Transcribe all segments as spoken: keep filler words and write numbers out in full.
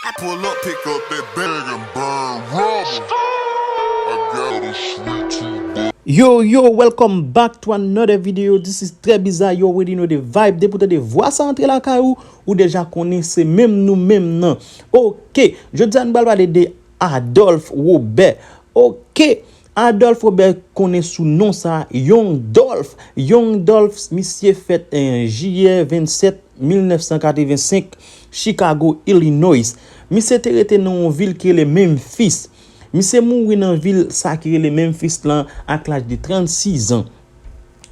I pull up, pick up that bag and burn rubber. I got a sweet tooth, but Yo, yo, welcome back to another video. This is Très Bizarre. You already know the vibe. Depi w tande vwa sa antre lakay ou, ou deja konnen se menm nou menm nan. Ok, jodi a nou pral pale de Adolphe Robert. Ok, Adolphe Robert konnen sou non sa Young Dolph. Young Dolph, misye fèt en jiyè vennsèt mil nèf san katrevensenk, Chicago, Illinois. Misye te rete nan yon vil ki rele Memphis. Misye mouri nan vil sa ki rele Memphis lan ak laj de trannsis an.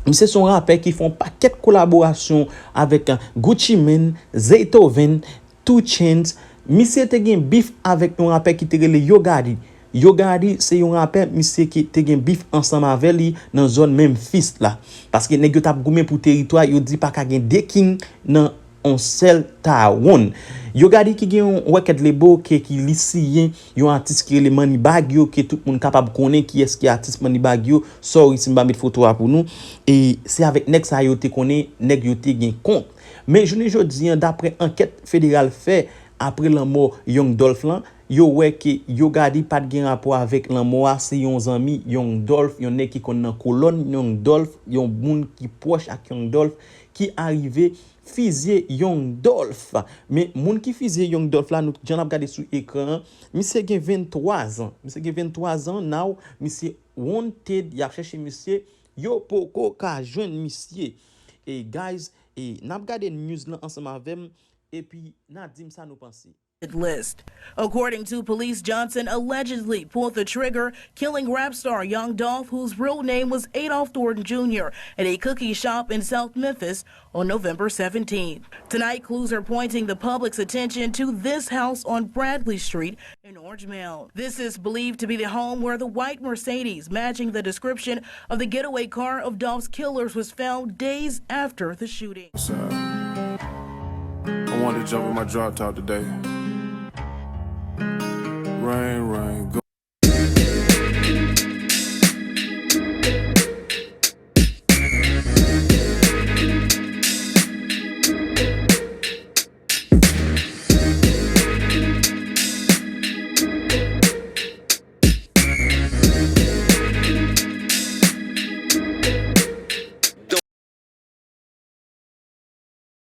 Misye se yon rapè ki fè yon pakèt kolaborasyon avèk Gucci Mane, Zaytoven, Two Chainz. Misye te gen bif avèk yon rapè ki te rele Yo Gotti. Yo Gotti se yon rapè, misye ki te gen bif ansanm avè li nan zòn Memphis la. Paske nèg yo t ap goumen pou teritwa, yo di pa ka gen de king nan yon sèl tawon. Yo Gotti ki gen yon record label ke ki li siyen yon atis ki rele Moneybagg Yo, ke tout moun kapab konnen kiyès ki atis Moneybagg Yo. Sorry si m pa met foto a pou nou. E se avèk nèg sa yo te konnen, nèg yo te gen kont. Men jounen jodi an, daprè ankèt federal fè apre lanmò Young Dolph lan, yo wè ke Yo Gotti pa t gen rapò avèk lanmò a, se yon zanmi Young Dolph, yon nèg ki konn nan kolòn Young Dolph, yon moun ki pwòch ak Young Dolph, ki arive fizye Young Dolph. Men moun ki fizye Young Dolph la, nou jan n ap gade sou ekran an, misye gen venntwa zan. Misye gen venntwa zan, now, misye wanted, y ap chèche misye, yo poko ka jwenn misye. E guys, e n ap gade news lan ansanm avè m, epi n a di m sa nou panse. List. According to police, Johnson allegedly pulled the trigger, killing rap star Young Dolph, whose real name was Adolph Thornton Junior, at a cookie shop in South Memphis on November seventeenth. Tonight, clues are pointing the public's attention to this house on Bradley Street in Orange Mound. This is believed to be the home where the white Mercedes, matching the description of the getaway car of Dolph's killers, was found days after the shooting. What's up? I wanted to jump in my drop top today. Rain, rain, go.